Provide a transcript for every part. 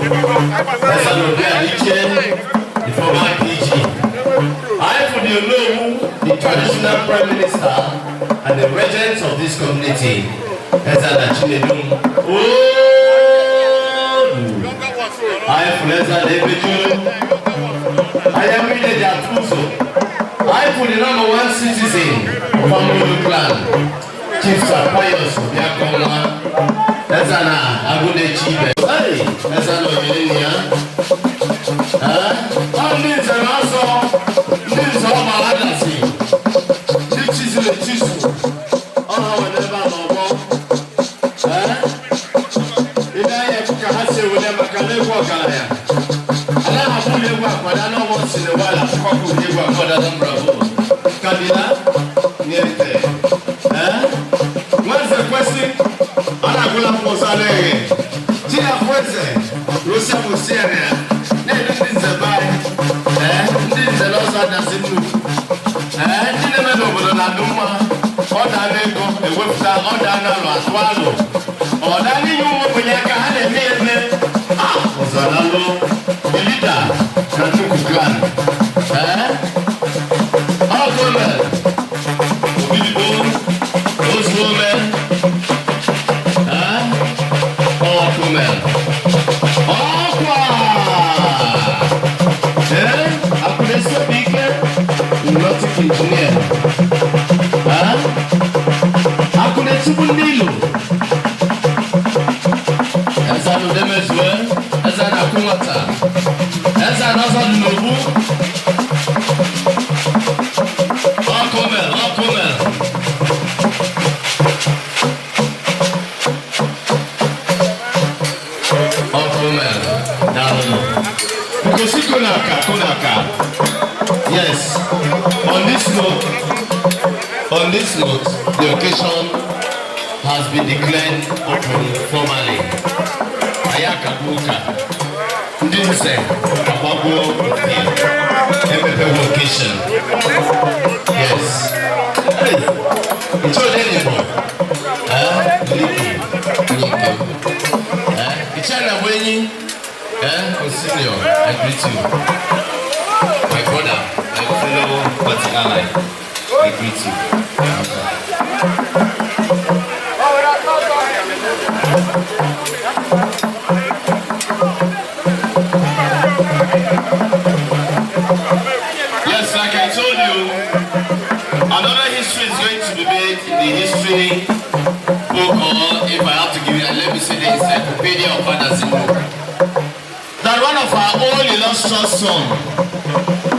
Eze na Obi Adichie, the former PG. I for the Onowu, the traditional prime minister and the regent of this community, Eze na Chinedum Odu. I for Eze na Ebeju, I am really the Atuzo. I for the number one citizen of Amuru clan, Chief Sir Pius Obiakonwa, Eze na Agunechi Ibe. Hey, Eze na Oyinenia. Ọ ndị nze na ọzọ, ndị nze ọ gbara adasi, ndị chizuru echizu, ọ ha nwere ebe a n'ọgbọ. Ile anya ekwu ka ha si ewele maka na egwu ọgaranya. Anaghị abụ ụlọ egwu akwada n'ọgbọ si na wala akwụkwọ ụlọ egwu akwada na bravo. Kabila nyete. Nwanze kwesị, ọ na-agụla afọ ọzọ anaghị. Chinafọ eze, Rosia Musiria, na-edu ndị nze be anyị. Ndị nze na ọzọ adasị nnukwu. Ndị na-eme n'obodo na-adụ mma. Ọ daa n'ego ewepụta, ọ daa n'alụ atụ alụ. Ọ daa n'ihe ụmụ ogbenye aka ha na-eme eme. Ah, ọzọ na-alụ the leader na nnukwu clan. Ọkụme, Obidibo, Ozuome, ọkụme, ọkwa! Akụnesi obi ike, aeronautic engineer. Akụnetigbu ndị ilo. Eze anụ demezue, eze na-akụ nwata, eze anọzọ dị n'ogbu. Ọkụme, ọkụme. Ọkụme, daalụ. Nkosi Konaka, Konaka. Yes. On this note, the occasion has been declared open formally. Anyị akagbuo ụka. Ndị nze agbagbuo opi. Emepewo occasion. Yes. Hey, Ichie Odenigbo. Eh, Liki, onye nke m. Eh, Ichie Anagbenyi. Eh, Senior, I greet you. My brother, my fellow party ally, I greet you. Yes, like I told you, another history is going to be made in the history book, or if I have to give it, let me say the Encyclopedia of Adazi book. That one of our own illustrious son,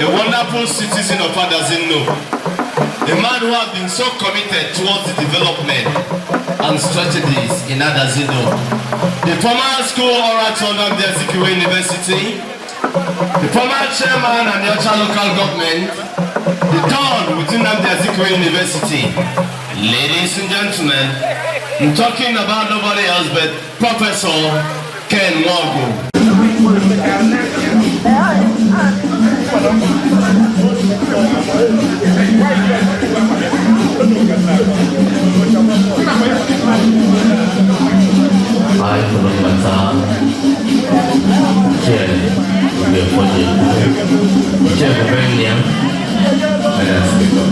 a wonderful citizen of Adazi, a man who has been so committed towards the development and strategies in Adazi, the former school orator of the Azikiwe University, the former chairman and the Ocha local government, the don within Nnamdi Azikiwe University. Ladies and gentlemen, I'm talking about nobody else but Professor Ken Nwogu. I, for the matter, Chair, we are for Chair Benia, and I speak up.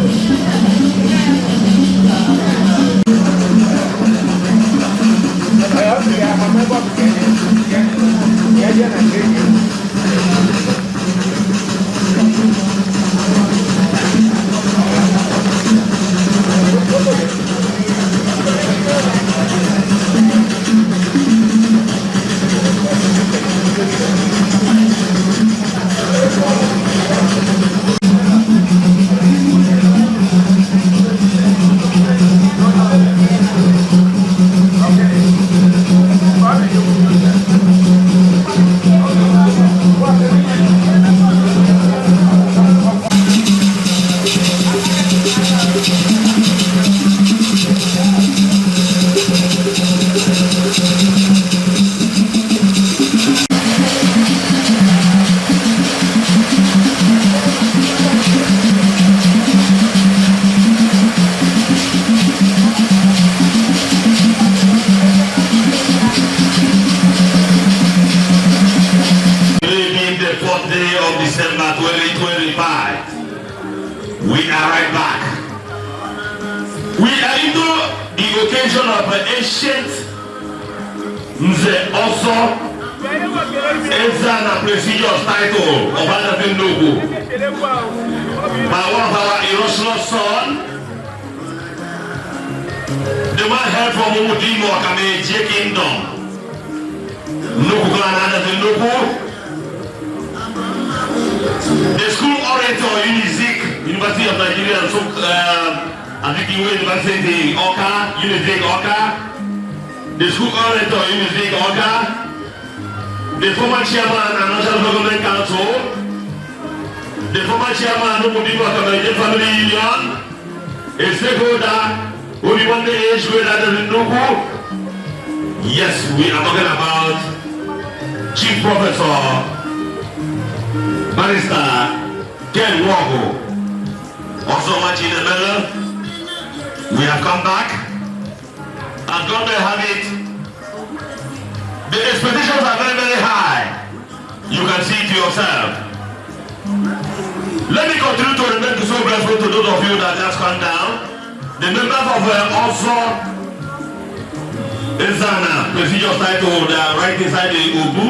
are right back. We are into the occasion of an ancient Nze Ozo Ezana prestigious title of Adazi Nnukwu by one of our illustrious son, the man hailed from Umudimo Akameje Kingdom, Nnukwu clan, Adazi Nnukwu, the school orator, Unizik, University of Nigeria, so Azikiwe University, Awka, Unizik, Awka, the school orator, Unizik, Awka, the former chairman and National Government Council, the former chairman of Umudimo Akameje Family Union, a stakeholder, Obi Age Grade Adazi Nnukwu. Yes, we are talking about Chief Professor Barrister Ken Nworgu. Also, Chinemelu, we have come back. And God may have it, the expectations are very, very high. You can see it yourself. Let me continue to remain so grateful to those of you that just come down. The members of also Ezana, prestigious title holder, right inside the Ubu.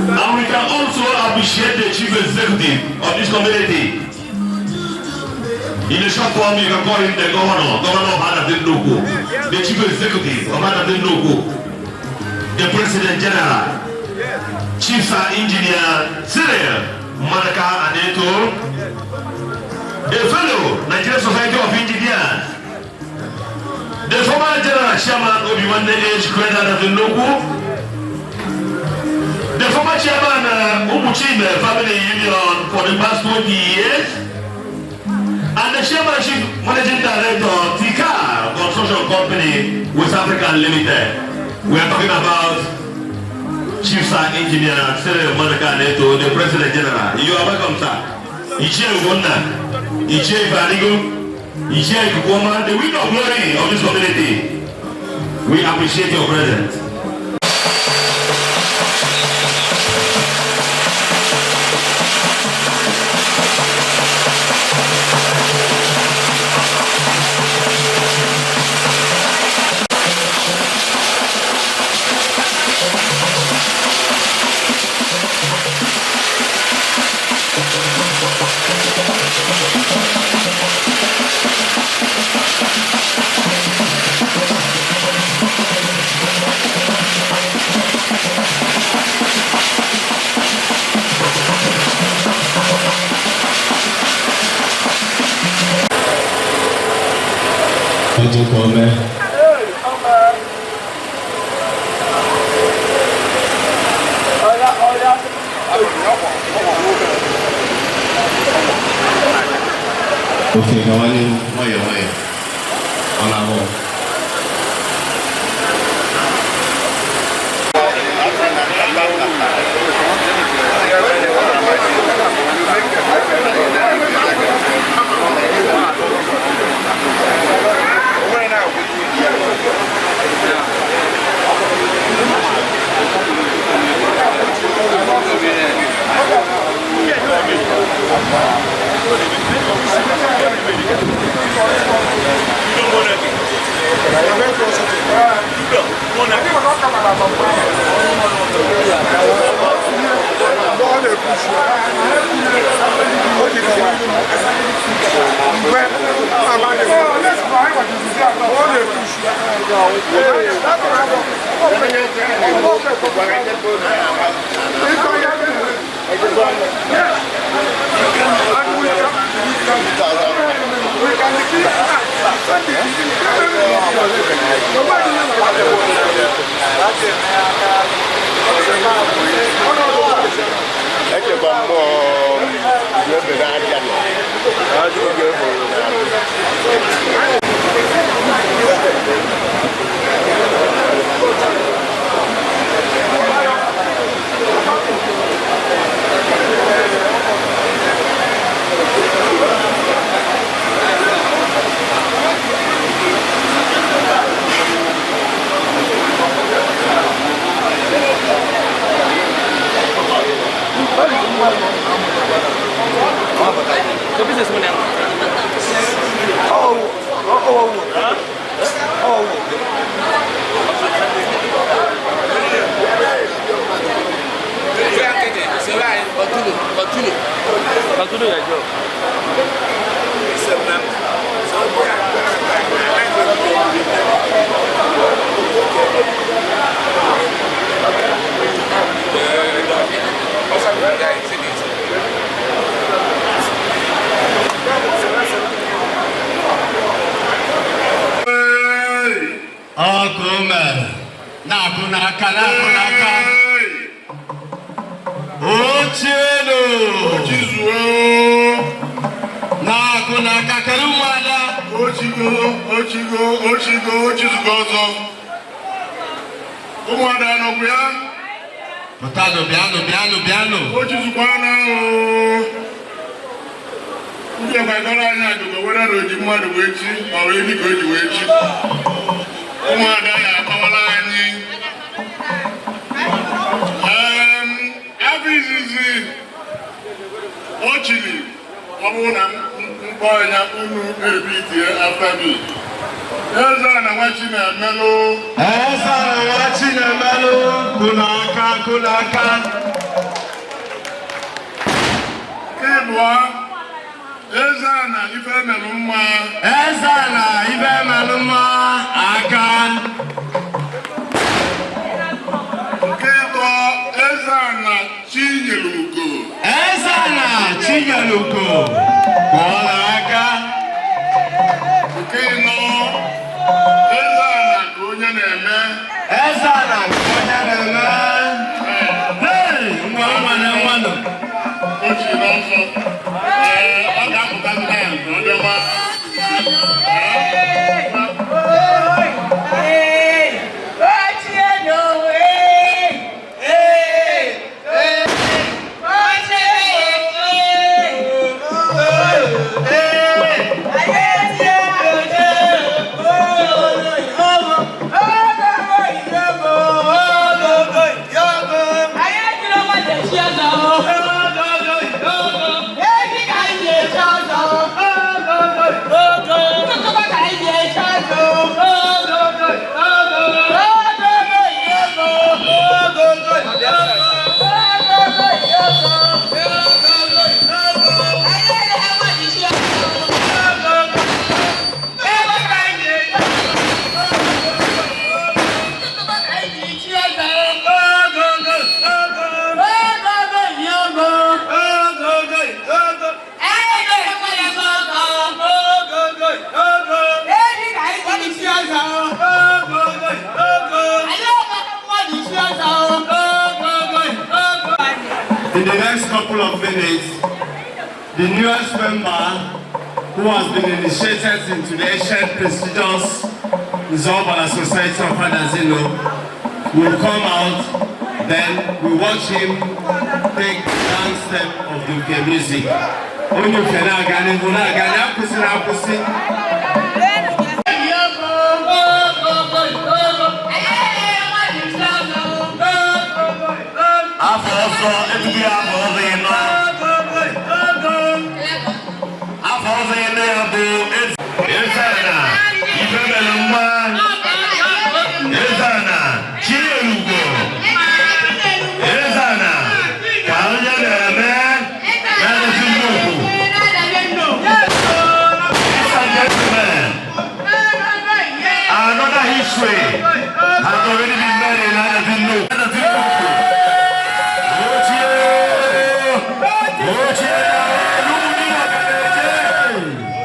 And we can also appreciate the chief executive of this community. In a short form, you can call him the governor, governor of Adazi Nnukwu, the chief executive of Adazi Nnukwu, the president general, Chief Sir Engineer Cyril Madaka Aneto, a fellow Nigerian Society of Engineers, the former general chairman of Obi Age Grade Adazi Nnukwu, the former chairman Umuchime Family Union for the past 20 years, and the chairman chief managing director, Tika Construction Company, West African Limited. We are talking about Chief Sir Engineer Cyril Madaka Neto, the President General. You are welcome, sir. Ichie Ugonna, Ichie Ifanigo, Ichie Ikukwoma, the wind of glory of this community. We appreciate your presence. Otu ka o mee. Oke, gawa n'ihu nwayọọ nwayọọ. Ọ na-ahụ. Echekwa mmụọ ebe na-abịa nọ oge hụrụ na Continue your job. Ọkụ mere na-akụ n'aka, na-akụ n'aka. Ochielu. Ochizuo. Na-akụ n'aka. Kedu ụmụada? Ochigo, ochigo, ochigo, ochizugo ọzọ. Ụmụada nọkwa ya. Pụtanụ, bịanụ, bịanụ, bịanụ. Ochizukwana o. Ndị ọgbakọrọ anyị agụgọ were na oji mmadụ wee chi ma wee dị ka o ji wee chi. Ụmụada ya akọwala anyị. Afọ izizi o chiri, ọ bụrụ na mkpọ ya unu ebitie after me. Eze a na nwa chi na-emelụ. Eze na nwa Chinemelụ, kụ n'aka, kụ n'aka. Nke ịbụọ, eze a na ife emelụ mma. Eze na ibe melụ mma, aka. Nke ịtọ, eze a na chi nyere ugo. Eze na Chinyelugo, kụọ n'aka. Nke ịnọ, eze a na ka onye na-eme. Eze na nke onye na-eme. Hey, nwa nwanne nwanụ. O chi n'ọsọ. Ee, ọ ga-apụta taa ka ọ bịawa. Hey! Ochieno, hey! Hey! Hey! Ochieno, hey! Hey! Ayetieno, In the next couple of minutes, the newest member who has been initiated into the ancient prestigious Nzobala Society of Adazi-Nnukwu will come out. Then we watch him take the dance step of the Uke music. Onye uke na-aga n'ihu, na-aga, na-akwụsị, akwụsị. Afọ ọzọ etughị, afọ ọzọ ịnọ, afọ ọzọ ịnọ ya bụ Eze-Ana ife mere mma, Eze-Ana Chinelugo, Eze-Ana ka onye na-eme na-edesi nnukwu. Ladies and gentlemen, another history has already been made in Adazi Nnukwu. Adazi Nnukwu. Ochie! Ochie!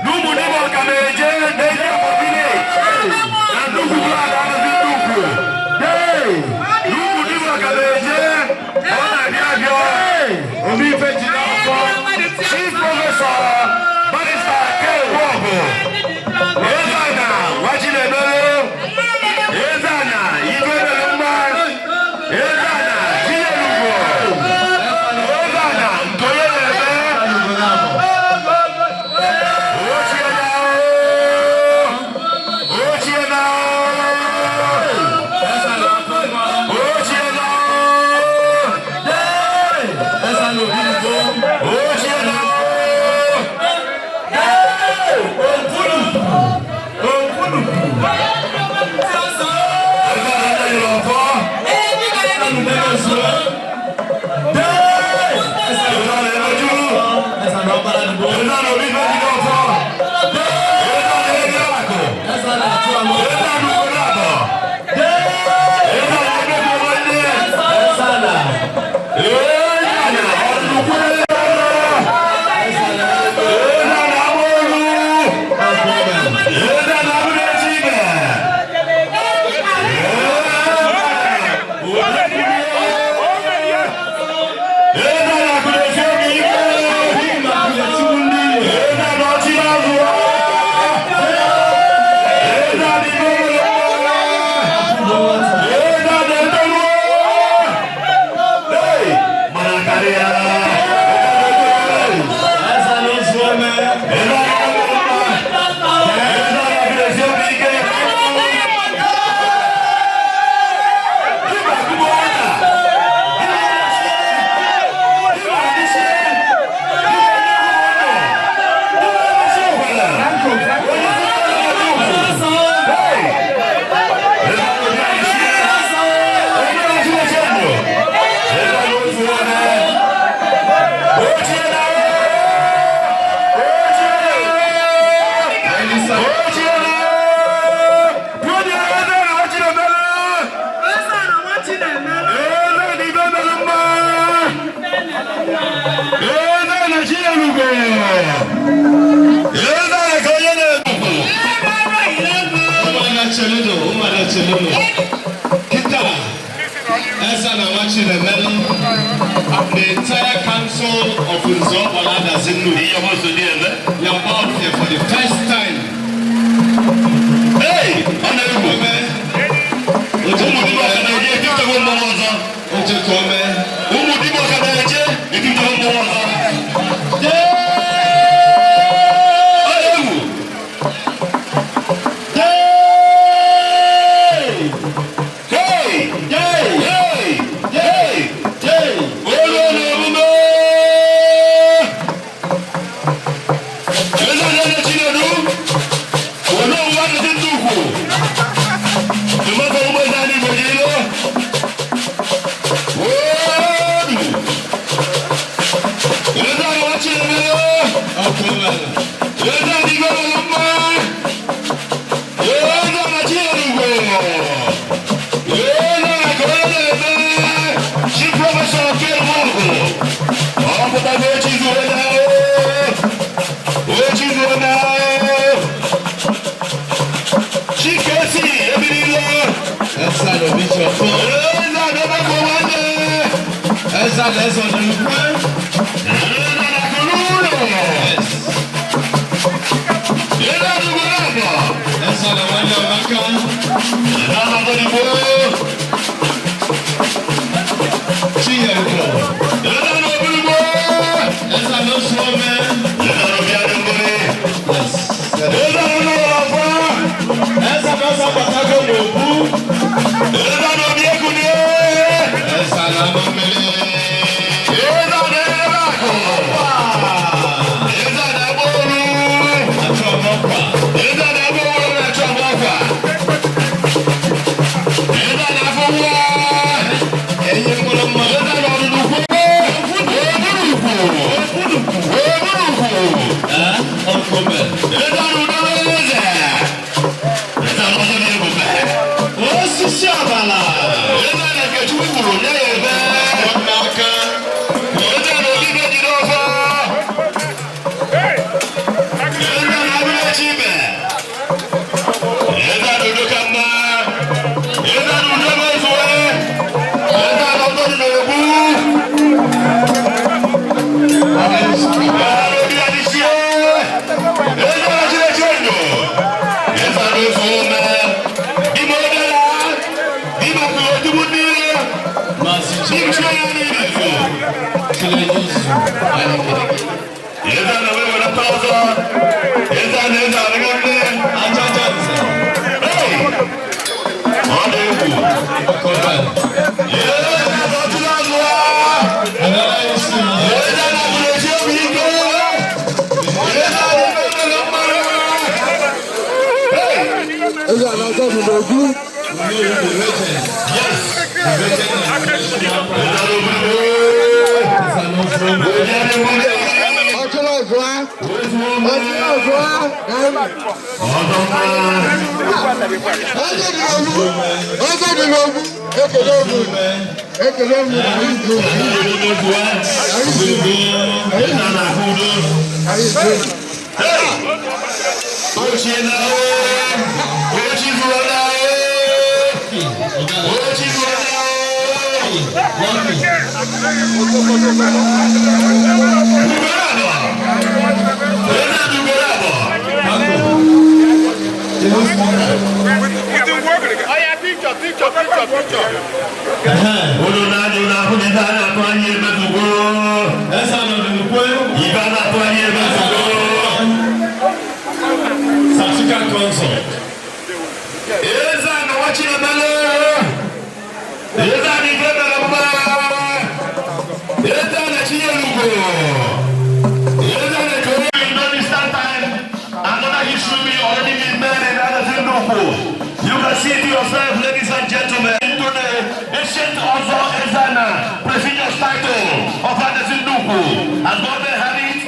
N'Ụmụdịbọ ka na-eje, na-eje for village. Na nnukwu flag Adazi Nnukwu. Chelụnụ. Kịta, Eze-Ana Nwachinemelu and the entire council of Nzeogba Adazi-Nnukwu Ihe ọma so dị eme. yamba here for the first time. Hey! Ọ na-egwu. Ome, Ụmụ dibịa ka na-eje etipụtago mmọnwụ ọzọ. Ojekome, Ụmụ dibịa ka na-eje etipụtago mmọnwụ ọzọ. Ọ na-egwu. Yay! Hey! Yay! Hey! Yay! Yay! Olu na omume! Eze Eze Chinedu, Onowu Adazi Nnukwu, Emeka Ugbo Eze Igbo niile, Odu! Eze Awa Chinedu, Ọkụme, Eze Adigo mma, Eze Ana Chinedu, Eze Ana ka ọ na-eme, Chief Professor Ken Nwogu, ọ pụtago echi zuo na echi zuo na Chikesi ebirila. Eze-Ana Obijiọfọ, Eze Adọbakọ nwanne. Eze-Ana Eze Ọdịnukwe, Eze Anakululu. Yes. Eze Adugbolabọ. Eze-Ana Nwanne Amaka, Eze Anagodigbo. Chinyerugbo, Eze Anaobiligbo. Eze-Ana Osuome, Eze Anaobiadongole. Yes. Eze Anụlọfọ. Eze-Ana Ọzọbatago n'Obu, Eze Anaobiekunie. Eze-Ana Amamele, Eze Anaebakụ. Eze Anaegboru. Achọmọkwa, Eze Anaegboru na-achọ ọgbakwa. Eze Anafọnwa. Enyi mkpụrụ mmanụ, Eze Anọdụdụkwu. Oburukwu. Oburukwu. Ọkụme, Eze Anụdoro eze. Eze Anọzọ na-ebube. Osisi ọbala, Eze Anakechukwu kwuru nye ya ebe. Ọmaka, Eze Anọdịbe jiri ọfọ. Eze Anabụlachi ibe. Eze Anụdoka mma. Eze Anụdobe ezue. Eze Anọdọdụ na-egbu. Eze Anobi Adichie. Eze Anachineche ndụ. Eze Anozuome. Ime obere. Ime kwuru otigbu niile. Maazị Ime chi onye niile. Chineyezu, anyị kere gị. Eze Ana wee welata ọzọ. Eze Ana eze arịgo nne. Ajaja nze, Hey! Ọ dị egwu. Ọkụme, Eze Ana ọtụtụ azụ ha. Anara isi, Eze Ana bụrụ esi obi ike. Eze Ana ebe mere mmanụ. Hey! Eze ana ọzọ dị n'ogwu. Onowu the legend, Yes! the legend and the national Eze Ana obodo. Eze-Ana Osuome, Eze Ana obodo. Ọchịrị ọzụa. Ọchịrị ọzụa. Ọzọ mma. Ọzọ dị n'ogwu. Ọzọ dị n'ogwu. Ekele m. Ekele m. Anyị zu. Anyị zu. Eze Ana ahụ udo. Anyị zu. Hey! Ochie na o! Ochie zuo na o! Ochie zuo na o! Lucky, Ugboro abụọ! Eze Ana ugboro abụọ! Paco, the host Oh yeah, picture, picture, picture, picture. Unu na-anya unu ahụ na ibe a na-atụ anya emezugo. Eze-Ana Ọdịnukwe, Ibe a na-atụ anya emezugo. Certificate Consult, Eze Ana nwa Chinemelu. Eze Ana ife mere mma. Eze Ana Chinyelugo. Eze Ana ka onye in no distant time. Another history will already been made in Adazi Nnukwu. You can see it yourself, ladies and gentlemen, into the ancient Ozo Ezana prestigious title of Adazi Nnukwu. As God may have it,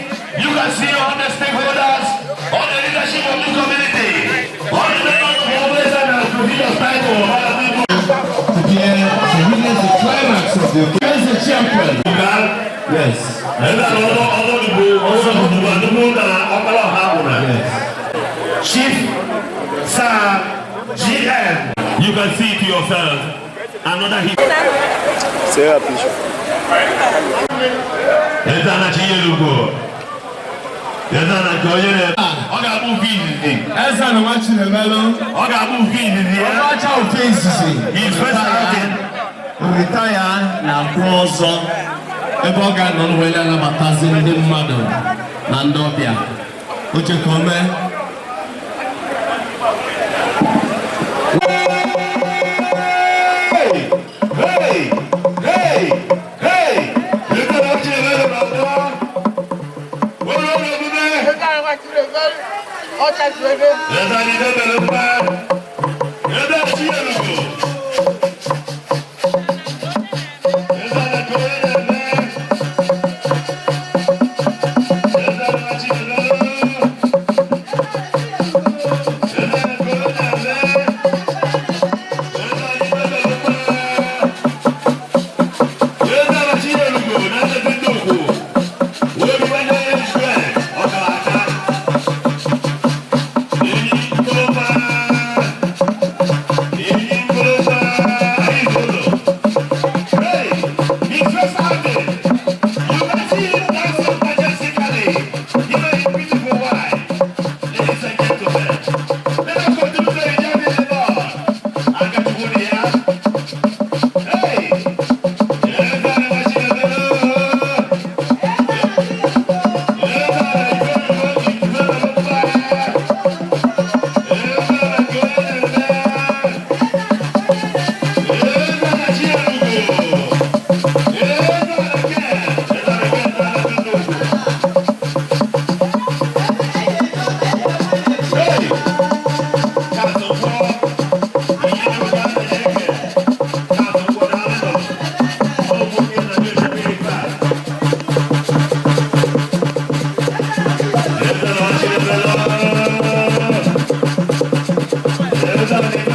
you can see all the stakeholders, all the leadership of this community, all the members of Ozo Ezana prestigious title of Adazi Nnukwu. To be to witness the climax of the occasion. The champion. Yes. Eze Ana ọzọ ọzọ dịbò ọzọ dịbò adịbò na ọkpara ọha gwụrụ. Yes. Chief Sir GM. You can can see it yourself. Another hit. Eze anachi Iyelugo. Eze anachi onye na-eme. Ọ ga-abụ ofe izizi. Eze na nwa Chinemelu. Ọ ga-abụ ofe izizi ya. Ọbacha ofe izizi. His first outing. Retire na akwụ ọzọ ebe ọ ga-anọ wee anabatazi ndị mmadụ na ndị ọbịa. Oche ka o mee. Hey! Hey! Hey! Hey! Eze na Chinemelu na-abụọ. Ụlọ ọrụ omume. Eze anyị debere mma. Eze Chinelugo. Eze anachi onye na-eme. Eze na Chinemelu. Eze anachi onye na-eme. Eze anyị debere mma. Eze na Chinelugo na ndị ndị ukwu. Obi nwanne ya Israel, ọ gara aka. Enyi Ngoloma, Enyi Ngoloma, Ayizolo. Hey, his first outing. You can see him dancing majestically. He and his beautiful wife. Ladies and gentlemen, let us continue to enjoy the Lord. Akachukwu dị ya. Hey, eze anachi ebele. Eze anachi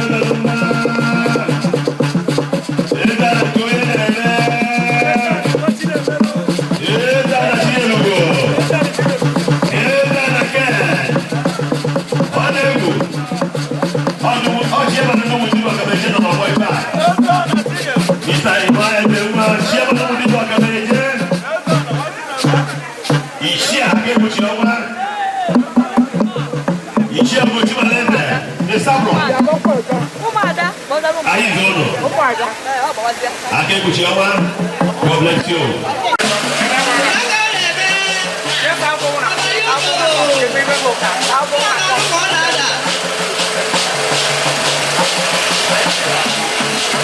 Ichie Ogochimaleze, the Sabro. Anyị zoro. Aka ekpuchi ọnwa. God bless you.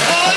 Oh,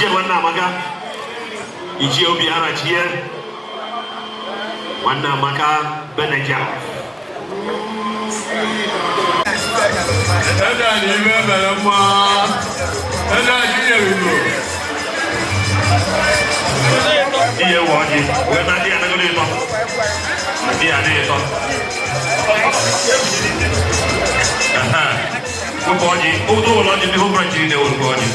Ichie Nwanne Amaka, Ichie Obi Arachie, Nwanne Amaka Beneja. Eze a n'ime mere mma. Eze a chinyere ugo. Iye wọ ọjị, wee na ndị anagolo ịtọ. Ndị adị ịtọ. Wepụ ọjị, ụtụ ụlọ ọjị ndị home branch niile wepụ ọjị.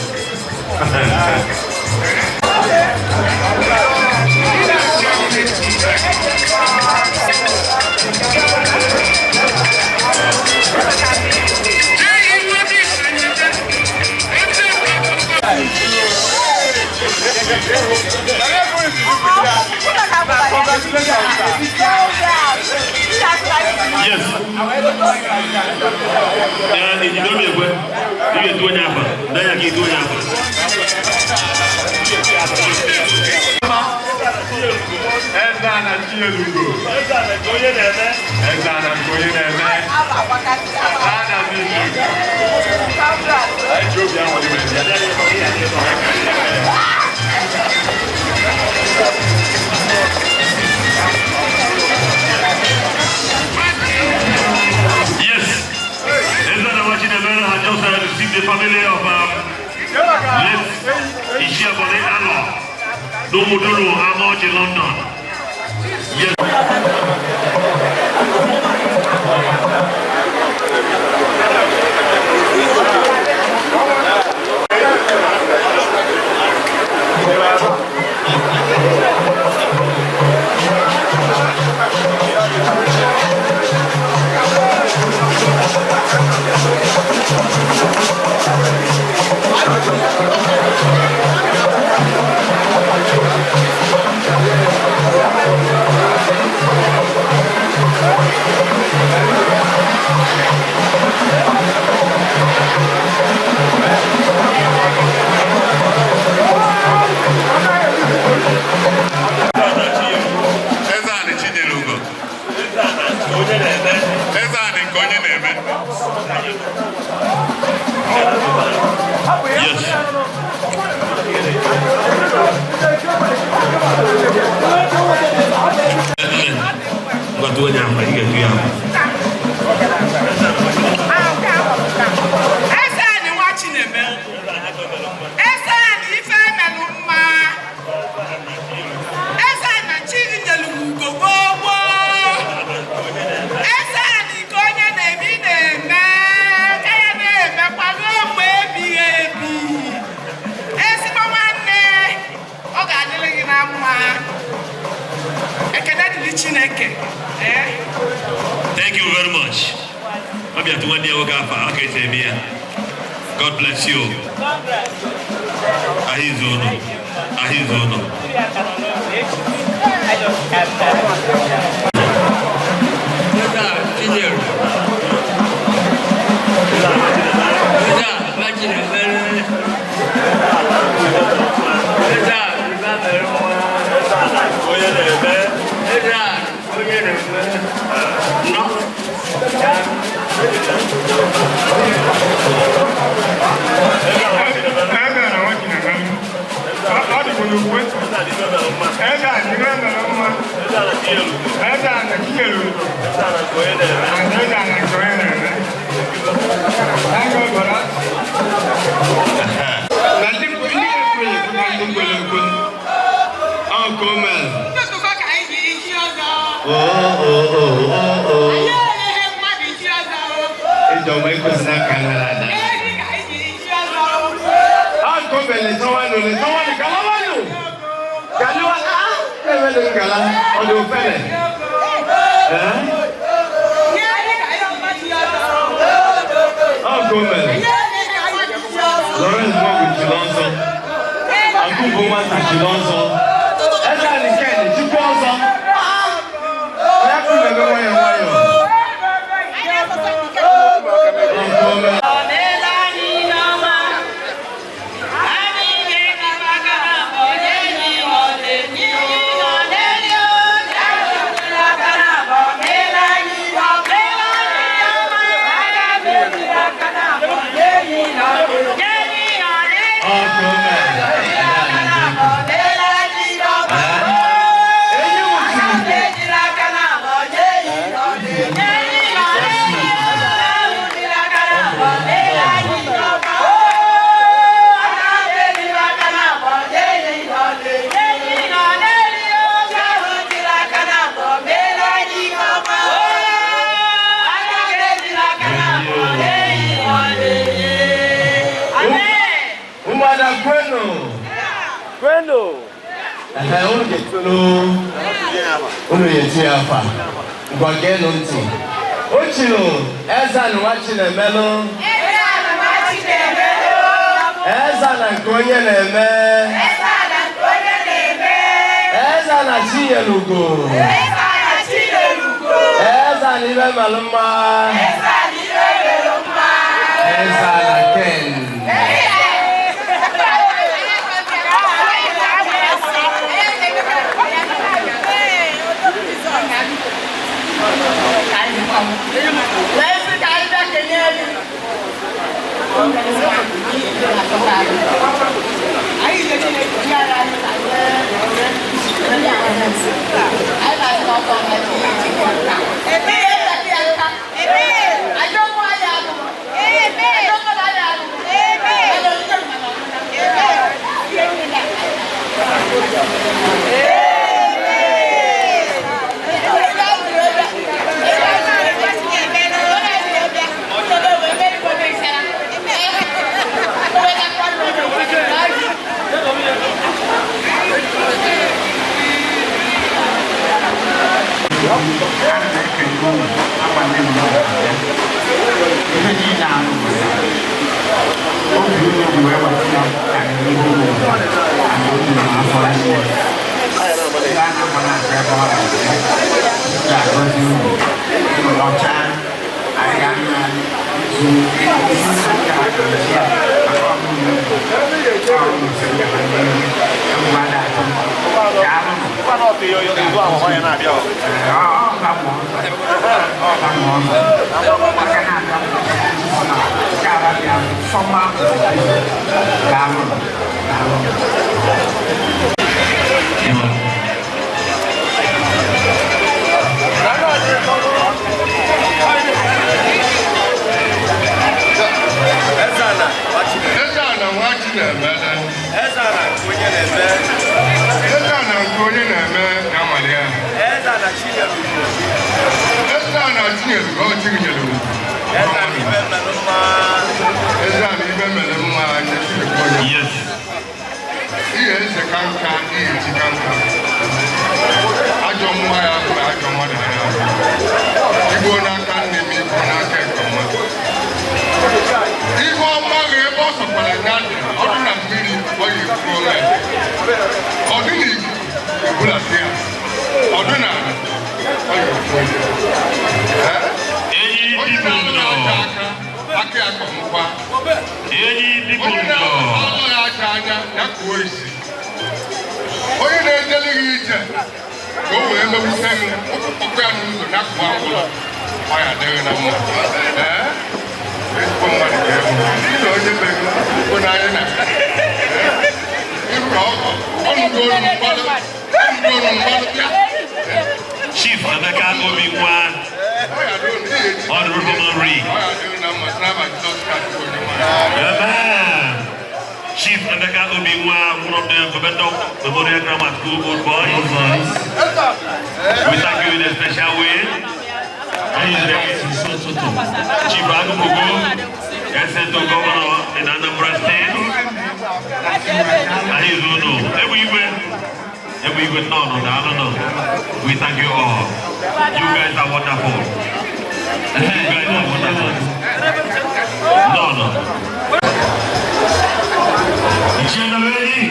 Yes. Ee, ejide obi ekwe, ị ga-etu onye afa, dee ya ka etu onye afa. Eze a na chinyere ugo. Eze a na nke onye na-eme. Ana m iji. Anyị ji obi aṅụrị wee bịa. Yes. Eze na Chinemere has just received the family of late Ichie Bode Alo, N'Umuduru, Amoji, London. Yes. Eze a na chinyere ugo. Eze a nke onye na-eme. Yes. Ngwa tụọ onye afa, ị ga-etu ya afa. Eze anyị nwa Chinemere. Eze anyị ife emelụ mma. Eze anyị na chi nyelu ugo gboo gboo. Eze anyị nke onye na-eme ị na-eme ka ya na-emekwa ruo mgbe ebighị ebi. Ezigbo nwanne, ọ ga-adịrị gị na mma. Ekene dịrị Chineke. Ee. Thank you very much. Ọ bịa tụ nwanne ya nwoke afa, aka esi eme ya. God bless you. Ahịa izu ụnụ. Ahịa izu ụnụ. Eze a Chinyere. Eze a nwa Chinemere. Eze a ife mere mma. Eze a onye na-eme. Nọ. Eze a na nwa Chinemere. Ọ dịbụ n'ukwe. Eze a na ife mere mma. Eze a na chinyere ugo. And eze a na nke onye na-eme. Thank God for that. Na ndị na-ekwe ekwe na ndị kwere ekwe. Ọ ka o mere. Ntụtụkọ ka anyị ji isi ọzọ. Oo, oo, oo, oo, oo. Anyị enyeghị mmadụ isi ọzọ. Ịjọba ekwesịrị aka nara ada. Ehi ka anyị ji isi ọzọ. Ọ ka o mere letawanụ, letawanụ, galawanụ. Galawa, ah, emere ngala, ọ dị ofele. Ee? Ehi ka anyị ji isi ọzọ. Ọ ka o mere. Anyị enyeghị mmadụ isi ọzọ. Lawrence Nwogu chiri ọzọ. Akụbụ nwata chiri ọzọ. Eze anyị Ken chikwa ọzọ. Onye kwuru na-eme nwayọọ nwayọọ. Ọ ka o mere. Ọ ka o mere. Kwenu! Ehe, unu ga-etolu, unu ga-etu ya afa. Ngwa, geenụ ntị. O chiri eze nwa Chinemelụ. Eze na nke onye na-eme. Eze na Chinyelugo. Eze na ibe melụ mma. Eze na Ken. Ana m ekele unu akwa ndị mmadụ abịa. Ihe niile ahụ bụ ya. Obi unu ji wee gbata ka n'ihu ụwa na obi na afọ niile. Ihe a na-akpa na-asa ebe ọ ga-adị. Ga-agọzi unu. Unu lọchaa, anyị ga-ana izu izu ga-agọzi ya maka ọmụmụ ọrụ sị gaba n'ihu. Egwu ada atụ. Daalụ. Eze ana nwa Chinemele. Eze na nke onye na-eme. Eze ana nke onye na-eme na-amali ya. Eze na Chinyelugo. Eze ana Chinyelugo, ọ Chinyelugo. Eze na ibe melụ mma. Eze ana ibe mere mma nye Chineke onye. Yes. Ihe eze ka nka, ihe chi ka nka. Ajọ mmụọ ya bụ ajọ mmadụ ya. Igbo n'aka nne m, igbo n'aka ekpe mmadụ. Ihe ọma gị ebe ọ sọkwara ya dị, ọ dị na mmiri, ọ ya ekwu ome. Ọ dị n'ikuku, ebulata ya. Ọ dị n'ala, ọ ya ekwu onye. Enyi Onye dịbụ na-alụ ndụ. aja aka, aka ya kọmụkwa. Enyi dịbụ Onye ndụ. na-alụ ya aja anya, ya kụọ isi. Onye na-ejele gị ije ka o wee megbute gị, ụkwụ kpọkwa ya n'ụzọ, ya kụọ agwụla. Ọ ya adịghị na mma. Ee? Ezigbo mmadụ ga-ebu. Gị na onye be gị, bụ na anyị na ịrụ ọgọ, ọnụgo olu mgbalụ, ọnụgo olu mgbalụ bịa. Chief Emeka Obinwa, Ọ ya adịghị na ihe eji. Honorable Henry. Ọ ya adịghị na mma, n'aba Jizọs Kraịst bụ onye nwe anyị. Amen. Chief Emeka Obinwa, one of the Obendo Memorial Grammar School old boys. We thank you in a special way. Chief Agubugu, SSO Governor in Anambra State. Anyị zunu. Ebu igwe. Ebu igwe no no no no no. We thank you all. You guys are wonderful. You guys are wonderful. No. Ichie.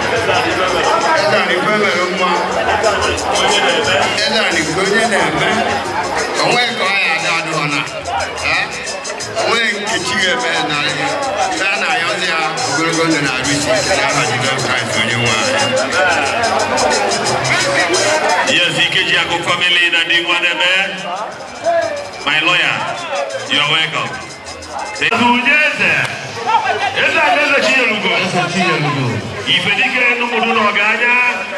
Eze ana ife mere mma. Eze ana nke onye na-eme. Onweghị ka ọ ya adị adịghọ na. Onweghị nke chi ga-eme na ife a na-ayọzi ya ogologo ndụ na arụ isi ike n'aha Jizọs Kraịst onye nwe anyị. Yes, Ikeji Agu family na di Nwaneme. My lawyer, you are welcome. Eze Eze Eze Chinyelugo. Eze Chinyelugo. Ifedike Numudu na Ọganya.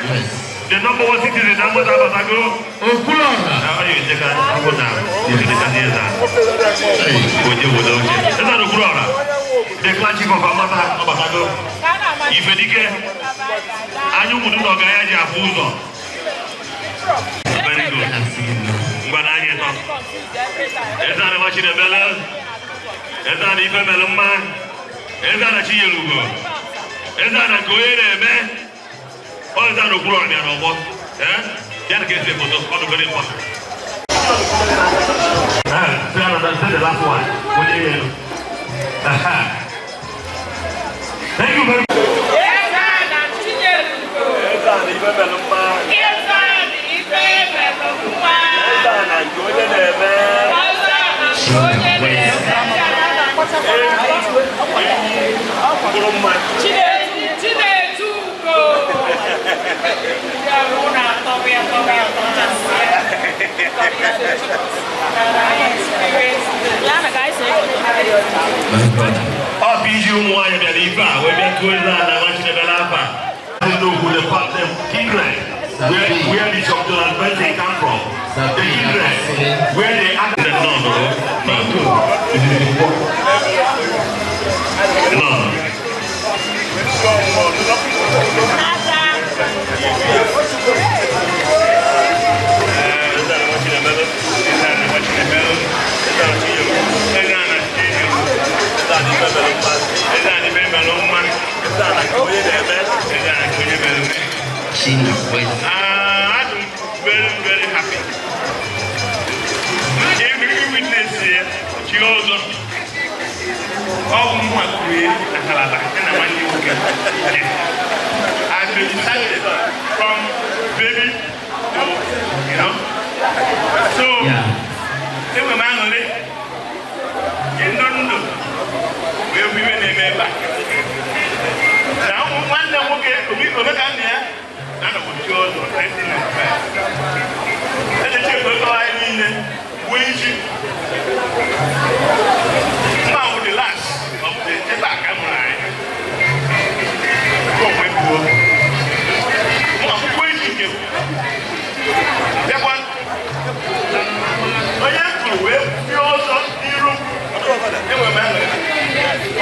Yes. The number one citizen na Mmụta Abatago. Okwuluọra. How are you? Take a go now. Eze. Oje wodo oje. Eze na Okwuluọra. The clan chief of Amata Abatago. Ifedike, anya ụmụdụ na ọga ya ji afụ ụzọ. Very good. Ngwa na anya ịtọ. Eze ana Nwachinebele, eze ana ife melụ mma, eze ana Chinyelugo, eze ana nke onye na-eme, ọ eze ana okpuru ọbịa n'ọgbọ. Eh? Ya na ka esi foto, ọ dị very important. Ah, say another, say the last one. Onye ya elu. Aha. Thank you very much. Eze ana Chinyelugo. Eze ana ife melụ mma, Eze ana ife melụ mma. Eze ana nke onye na-eme. Eze ana nke onye na-eme. Mkpụrụ mma. Chinedu Chinedu ugo. Ya bụ na atọ ya atọ ya atọ chasịa. Ya na ka anyị si My brother. Ọ bụ iji ụmụ nwaanyị bịara ife a wee bịa tụọ eze ana Nwachinebele afa. Ndị ugwu, the part, the kindred where Bishop Donald Benson come from. The kindred where they acted. No, no, no. No. Eze ana Nwachinebele, eze ana Nwachinebele, eze ana Chinyelugo, eze ana Chinyelugo, eze ana ife melụ mma, eze ana ife melụ mma, eze ana nke onye na-eme, eze ana nke onye mere eme. Chinweze. Ah, I'm very, very happy. Every witness here, chi ọzọ. Ọ bụ mma kwuru ya na Calabar, ya na nwanne nwoke. As we started from baby to. So, enwe m aṅụrị ndụ ndụ wee bụ ibe na-eme ebe a. Na ụmụ nwanne m nwoke obi omeka nna ya na-anọgbu chi ọzọ 1995. Echeche ekpekọrọ anyị niile gbuo iji. Mma wụ the last of the ebe a ka mụrụ anyị. Nke onwe gbuo. Mma gbuo iji nke m. Bịakwa onye kwuru wee bie ọzọ n'iru enwere m aṅụrị.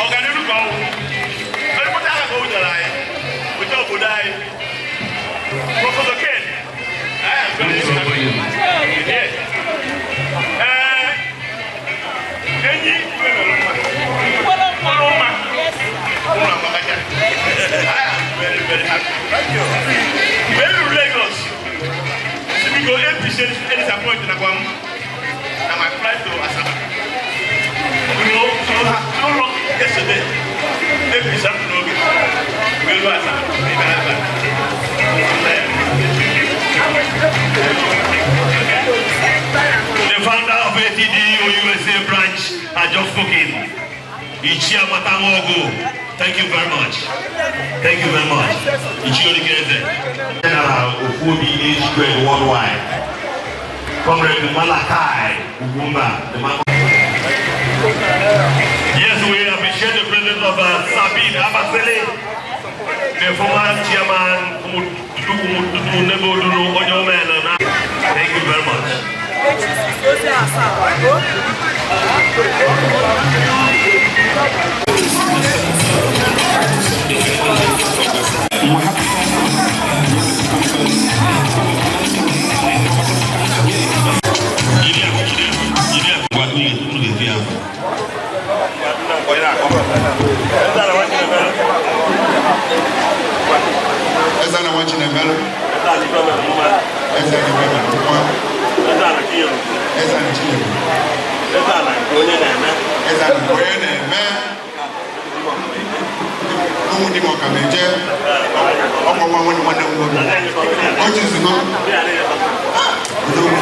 Ọganiru ka ọ wụ. Onye pụta aha ka o nyere anyị, weta obodo anyị. Professor Ken, I am very happy. Yes. Enyi nwere mma. Mkpụrụ mma. Ụlọ amakacha. I am very, very happy. Thank you. Mgbe e ruru Lagos, si biko APC disappoint na gwa m na my flight to Asaba. So long yesterday, APC hapụ n'oge. Wee ruo Asaba, ebe ebe a. The founder of ATD USA branch has just spoken. Ichie Matangogo. Thank you very much. Thank you very much. Ichie Olikeze. General Ofuobi age grade worldwide. Comrade Malachi Ugumba. The man. Yes, we appreciate the presence of Sabine Abasele, the former chairman. Thank you very much. Eze ana Nwachinebele, eze ana ife melụ mma, eze ana Chinyelugo, eze ana nke onye na-eme, ụmụ di m ọka na-eje ọkwa nwa nwanne nwanne m nwoke o jizugo odogwu.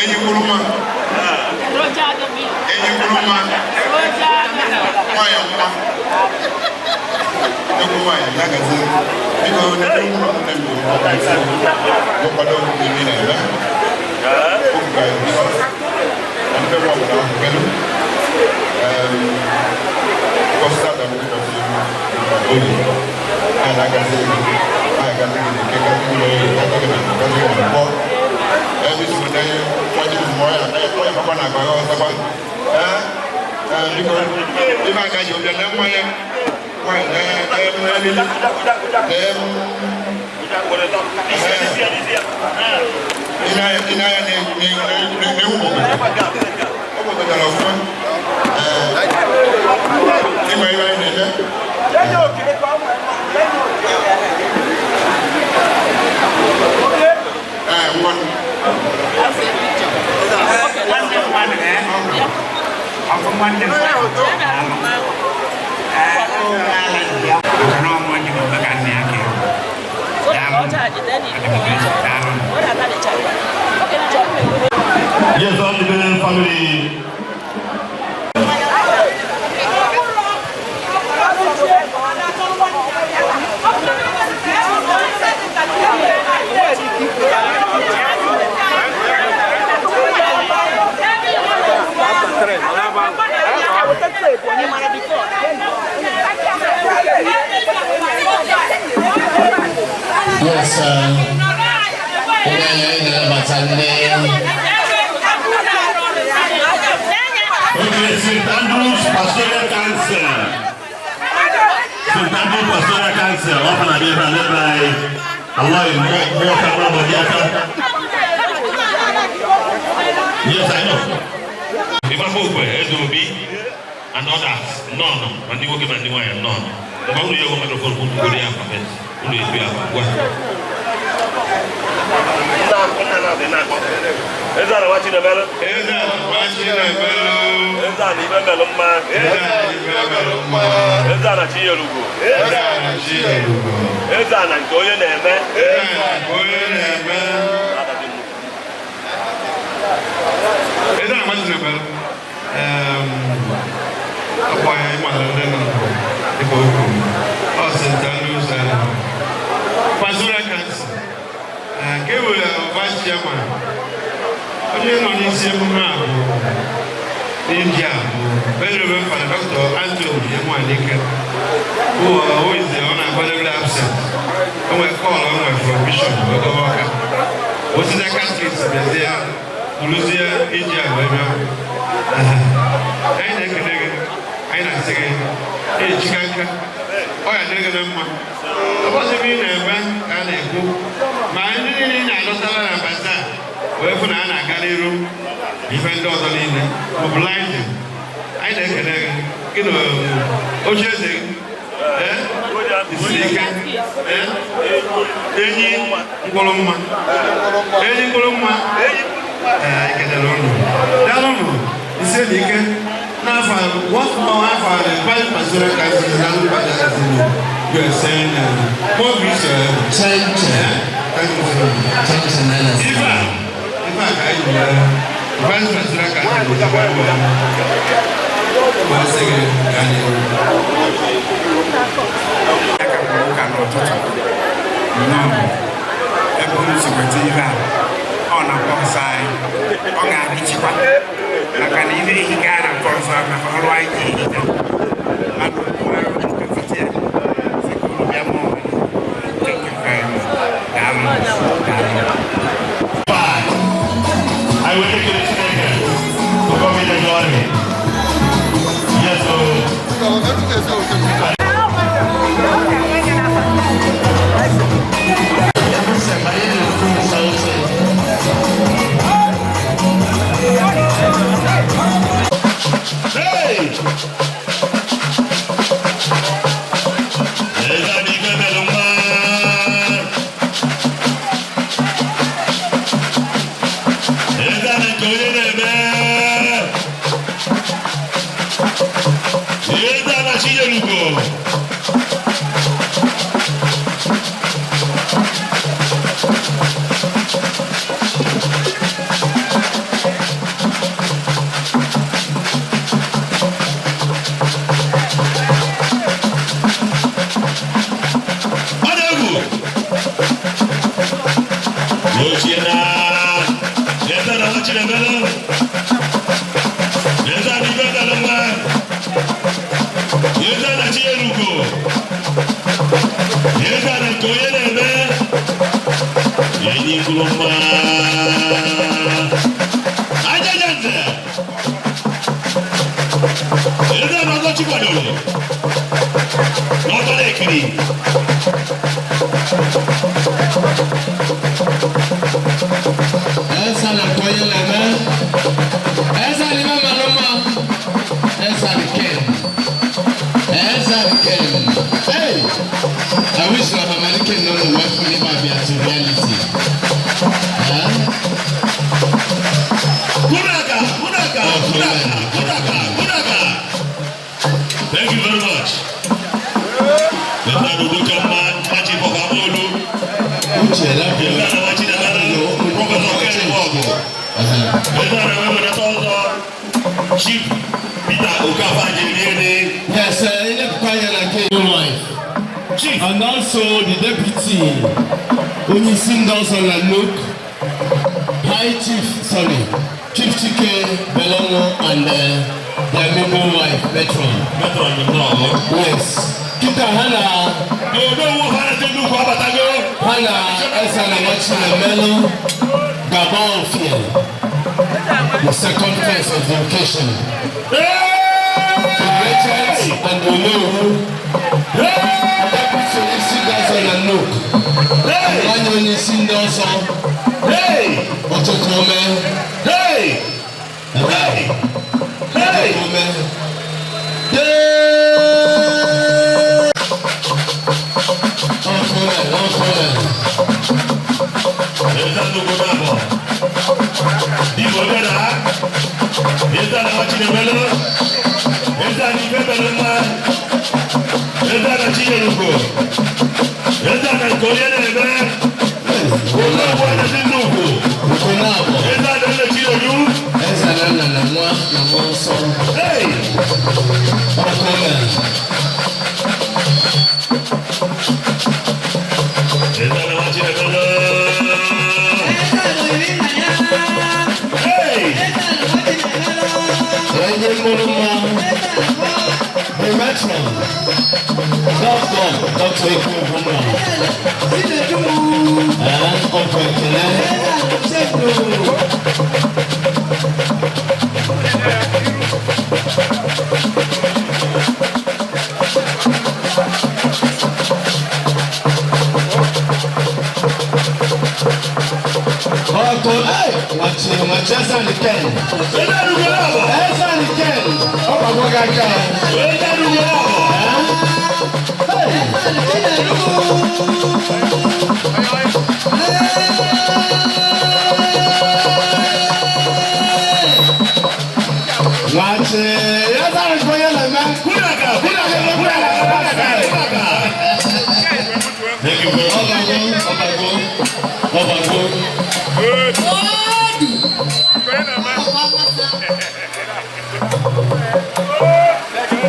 Enyi kwuru mma, enyi kwuru mma, nwayọ mma, egwu nwanyị ya gazie. Biko nene nwụrụ nne m bụ kwado mmiri na-eme oge ga-ebido na ndị nwe ọbụla ahụ kelu ụbọchị tata bụ ụbọchị oyi a na-agazi anyị agazi gị n'eke, gazi gị n'oyi, gazi gị na gazi gị na nkwọ ebe isi weta ihe nwaji Ma ọ ya bakwa na akpa ya ọzọkwa. Ee, ee, biko, ife aka ji ụbịa na mmanya nwaanyị na elili na. Ị na-anya na-ewu ọ gbọgọtara ọfụma. Ịma ihe anyị na-eme. Ee, ngwa. Nwanne mmadụ, ọ bụ nwanne mmadụ. Ee, maka na ọmụ ndị bụ ka nne ya ka ewu. Daalụ. Daalụ. Yes, all the Bennett family. Yes, onye anyị na-anabata ndị Okay, St. Andrew's Pastoral Council. St. Andrew's Pastoral Council, often I be led by Allah more Modiaka. Yes, I know. Ifeanyi Ezeobi and others, none, ma ndị nwoke ma ndị nwaanyị, none. Mgbe unu ya microphone, unu goro ya afa first. Unu etu ya afa, gwa. Eze ana nwa Chinemelu. Eze ana nwa Chinemelu. Eze ana ibe melụ mma. Eze ana ibe melụ mma. Eze ana Chinyelugo. Eze ana Chinyelugo. Eze ana nke onye na-eme. Eze ana nke onye na-eme. Eze ana nwa Chinemelu. Akpọ ya ịmara ndị nọ dịka o kwuru. Ọ St. Andrews Pastoral Council. Nke were vice chairman. Onye nọ n'isi emume a bụ n'India bụ Very Reverend Father Dr. Anthony Emuanike, who is the unavoidably absent. O nwere call o nwere from Bishop Ogowoka. Osisi catechist bịazie bụrụzie India wee bịa. Anyị na-ekele gị, anyị na-asị gị ejika nka, ọ ya dịrị gị na mma. Ọbọchị ebe ị na-eme ka a na-ekwu ma ndị niile ị na-alọtara na bazaar wee fụ na a na-aga n'iru ife ndị ọzọ niile mobilizing. Anyị na-ekele gị, gị na oche eze gị isiri ike. Enyi mkpụrụ mma, enyi mkpụrụ mma. Ee, ekelere unu, daalụ unu, isi na ike n'afọ once more. Afọ a vice pastoral council na alụkwa you are saying more grace. Chen chen. Thank you so much. Chen chen na. Ife a, ife a ka anyị ji wee vice pastoral council ji wee wee sị gị gaa n'ihu. Aka kwuru ụka n'ụtụtụ nnọọ ebe unu si weta ihe a, ọ na-akpọ nsọ anyị, ọ ga-adịchikwa maka na ihe ehike a na-akpọ nsọ maka ọrụ anyị ji ehite mmadụ ya sị ka unu bịa mụọ. Thank you very much. Daalụ, daalụ. I will take it Chineke to come in the glory. Yes, so. Hey! Eze ana ife melụ mma. Eze ana nke onye na-eme. Eze ana Chinyelugo. Ọ dị egwu. N'ochie na eze ana nwa Chinemelu. Eze ana ife melụ mma. Eze ana Chinyelugo. Eze ana nke onye na-eme. Enyi kwuru mma. Chi kwadoro n'ọtọla ekiri. Eze na nke onye na-eme. Eze na ime mara mma. Eze na Ken. Eze na Ken. Hey! I wish na Mama Ken no know where fully be to reality. Huh? Kunaka, Kunaka, Kunaka, Kunaka, Kunaka. Thank you very much. Eze na Udoka mma, Chief of Amolu. Uche, love you. Eze na Nwa Chinemere, Professor Ken Nwogu. Eze na Ewebelata ọzọ, Chief Peter Okafor Ajeriene. Yes, ilekwa anya na nke wife. Chief. And also the deputy, onyeisi ndị ọzọ na Luke, High Chief, sorry, Chief Chike Belongo and their noble wife, Metron. Metron nnọọ. Yes. Kita ha na Onowu Ọhaneze Nnukwu abatago. Ha na Eze na Nwa Chinemelu gaba ofie. The second phase of the occasion. The Regent and the Onowu. Deputy onyeisi ndị ọzọ na Luke. Nwanyị onyeisi ndị ọzọ. Ọtụtụ ome. Hey! Hey! Hey! Ọtụtụ ome. Ọkụme, ọkụme. Eze Nnukwu n'abọ. Dibụ onye na Eze na Nwa Chinemelu. Eze na ife mere mma. Eze na Chinyelugo. Eze na nke onye na-eme. Onowu Ọhaneze Nnukwu. Nke na-abọ. Eze na nne Chinedu. Eze na nna na nwa na mmụọ nsọ. Hey! Ọkụme. Eze na Nwa Chinemelu. Hey! Onye mụrụ mma. The matron. Doctor, Dr. Ekwu Ogunma. Ọkụ ekele. Ọkụ, hey! Nwachi, nwachi eze ni Ken. Eze Nnukwu n'abọ. Eze ni Ken. Ọ gbagwo gị aka. Eze Nnukwu n'abọ. Nwachi, eze ni onye na-eme. Kunaka, Kunaka, Kunaka, Kunaka, Kunaka. Thank you very much. Ọbago, ọbago, ọbago.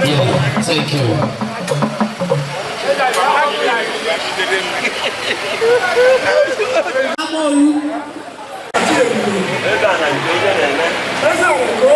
Yeah, thank you. Eze na nke onye na-eme.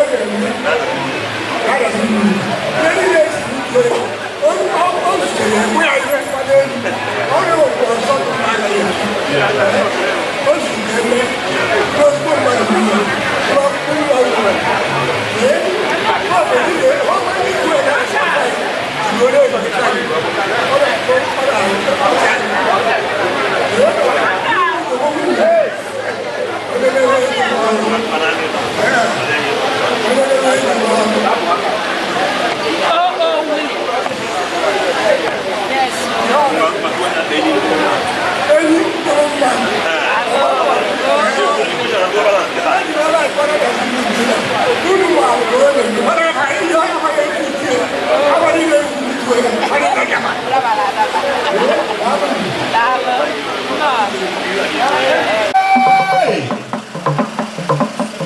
Hey!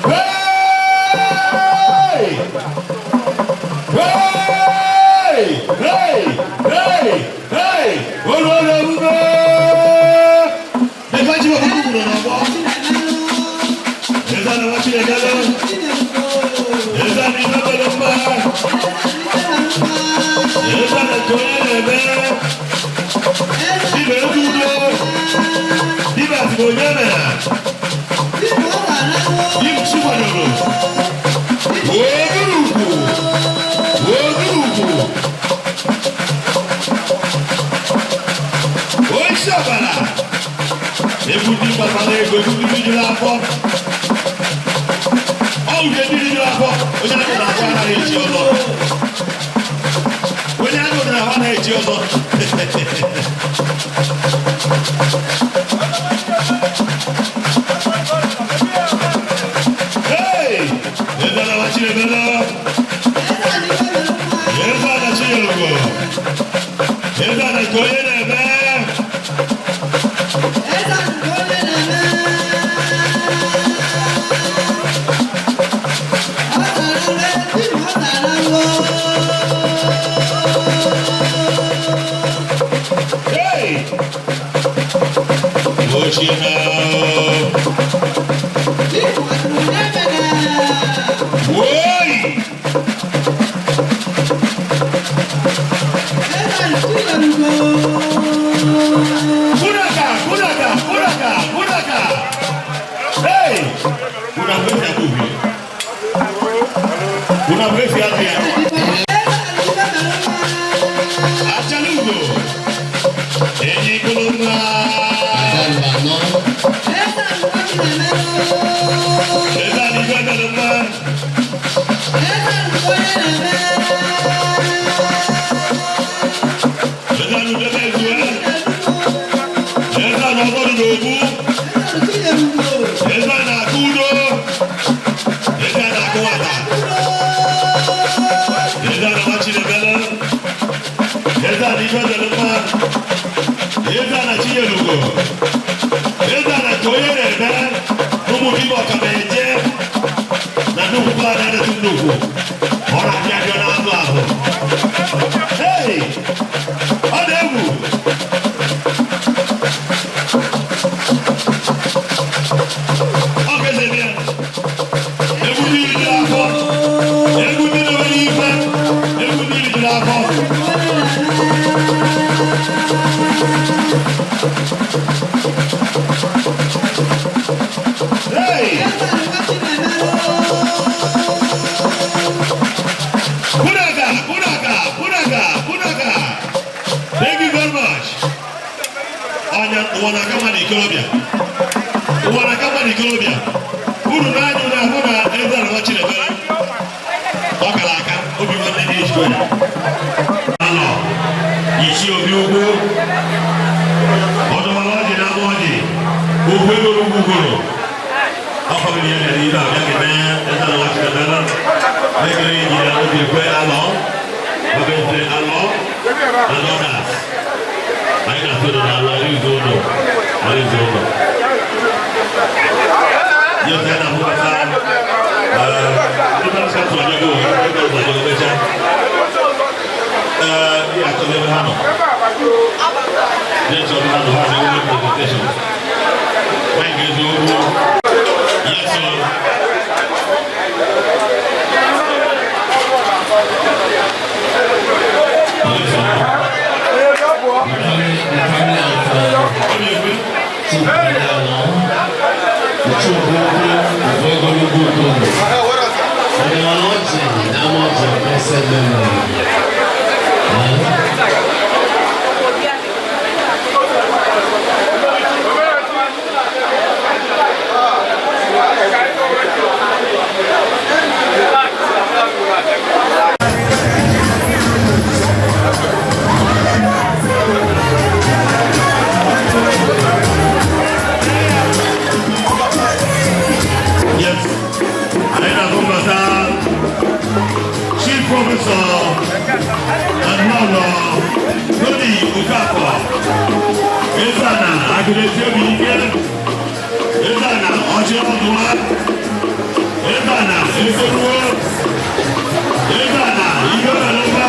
Hey! Hey! Hey! Hey! Hey! Olórí ebúgbé! Ẹgbẹ́ tí wọ́n kúkú kúrò lọ́wọ́. Eze na Nwa Chinemelu. Eze na ife mere mma. Eze na nke onye na-eme. Dibụ ezi udo. Dibụ asịrị onye mere. Dibụ chi kwadoro. Ogurugwu. Ogurugwu. Isi ọbara. Egwu ndị gbasara ego, egwu ndị juru afọ. Ọ nke ndị juru afọ, onye agụ na-ahụ anaghị echi ọzọ. Onye agụ na-ahụ anaghị echi ọzọ. Hey! Eze na Chinebele. Eze na Chinyelugo. Eze na nke onye na-eme. Hey! Ochie na. Woi! Kunaka, kunaka, kunaka, kunaka. Hey! Kuna mrefu ya kuvi. Kuna mrefu ya pia. Achalugo. Enyi kulunga. Aza Mbanọ. Eza ni gwada luma. Eza ni debe zuwe. Eza na ọgọdụ n'ogbu. Eza na akudo. Eza na akụwata. Eza na Nwachinebele. Eza na ife dị mma. Eza na Chinyelugo. Eza na nke onye na-eme ụmụ dibịa ọkama eje na nnukwu a na-adịtụ nnukwu. Ọ na-abịa abịa n'azụ ahụ. Hey! Ọ dị egwu! Ọ ga-eze bịa. Egwu mmiri juru afọ. Egwu mmiri nwere ife. Egwu mmiri juru afọ. Hey! Kunaka, kunaka, kunaka, kunaka. Thank you very much. Anya ụwa na-aka mma n'ikorobịa. Ụwa na-aka mma n'ikorobịa. Uru n'anya unu ahụ na eze na Chinebere. Ọ kara aka obi nwanne na-ejikọ ya. Alọ, ichi obi ugwu. Ọdụmara ọjị na ama ọjị. Ugwu ego n'ugwu gworo. Ọ family ya bịara ibe a bịa kene eze na Chinebere. Ekele injinia obi ekwe alọ. Obese alọ. And others. Anyị na-asụ ụlọ n'alụ arizo ụlọ. Arizo ụlọ. Yes, anyị na-ahụbata ndị parish council abịago, ndị parish abịago mechaa. Ee, ihe achọghị ebe ha nọ. Ndị chọrọ ha nọ, ha na-enwe presentation. Mike Ezeokwu. Yes, sir. Yes, sir. The family of Chief Alọ. Ichie Obi Ugwu, Ogologo Ukoro. Ọdịnala ọjị na ama ọjị blessed memory. Eh? Yes. Anyị na-ahụbata Chief Professor Anọlọ Tony Okafor. Ezana Agụlesi obi ike. Ezana ọchị ọdụwa. Ezana Esoruo. Ezana ihe ọlọlọgba.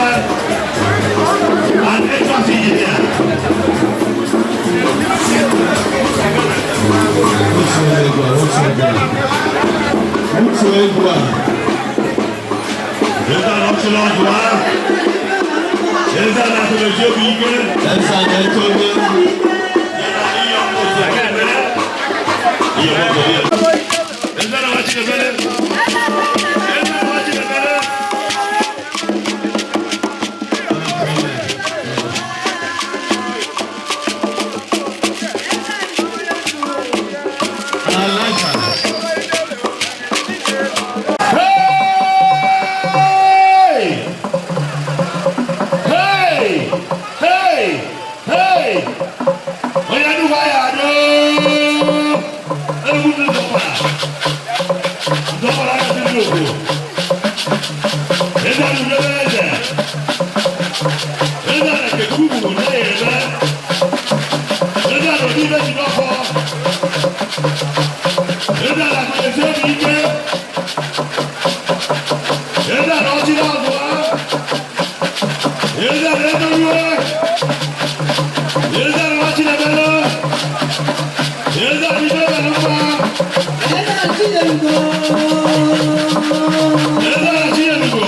And Echọsi Injinia. Otu egwu a, otu egwu a. Otu egwu a. Ezana ọchị ọdụwa. Ezana Agụlesi obi ike. Eze na Etobe. Ihe ọmụtụ ihe. Ezana Nwachinebele. Ezana Nwachinebele. Eze na obi ibe ji n'ọkọ. Eze na akụnyesi obi ike. Eze na ọchị na-azụ ha. Eze na edoruo. Eze na ọchị na-ebelu. Eze na ibe mere mma. Eze na Chinyelugo.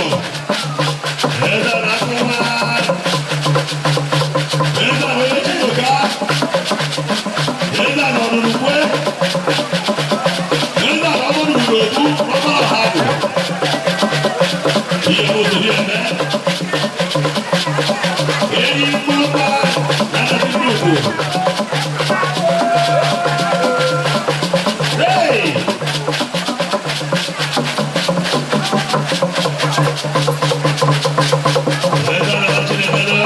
Eze na akụma. Eze na onye Chizoka. Eze na ọnụnụkwe. Eze na ọmọdụrụ n'okwu ọmọ ọha bụ. Ihe moto dị eme. Enyi mkpụrụ mma na ndị nnukwu. Hey! Eze na Chinebelu.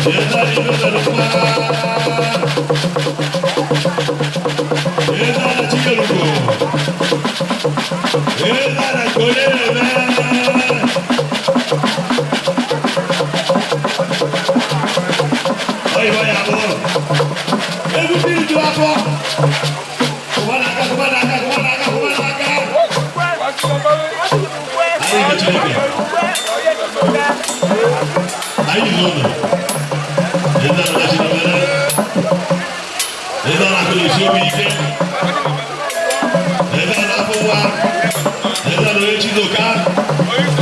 Eze na ibe mere mma. Eze na Chinyelugo. Eze na nke onye na-eme. Oyibo ya bụ. Egwu mmiri juru afọ. Kụba n'aka, kụba n'aka, kụba n'aka, kụba n'aka. Anyị bụ Chineke. Anyị dị n'ụlọ. Eze na Chinebelu. Eze na akụlesi obi ike. Eze na afọ ụwa. Eze na onye Chizoka.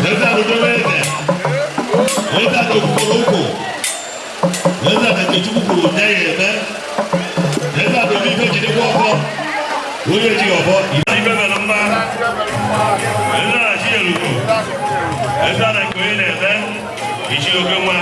Eze na udobe eze. Eze na okwukọrọ ụkwụ. Eze na nke Chukwu kwuru nye ya eme. Eze na obi ife jidekwa ọfọ. Onye ji ọfọ. Ife mere mma. Eze na Chinyelugo. Eze na nke onye na-eme. Ichi oke nwa.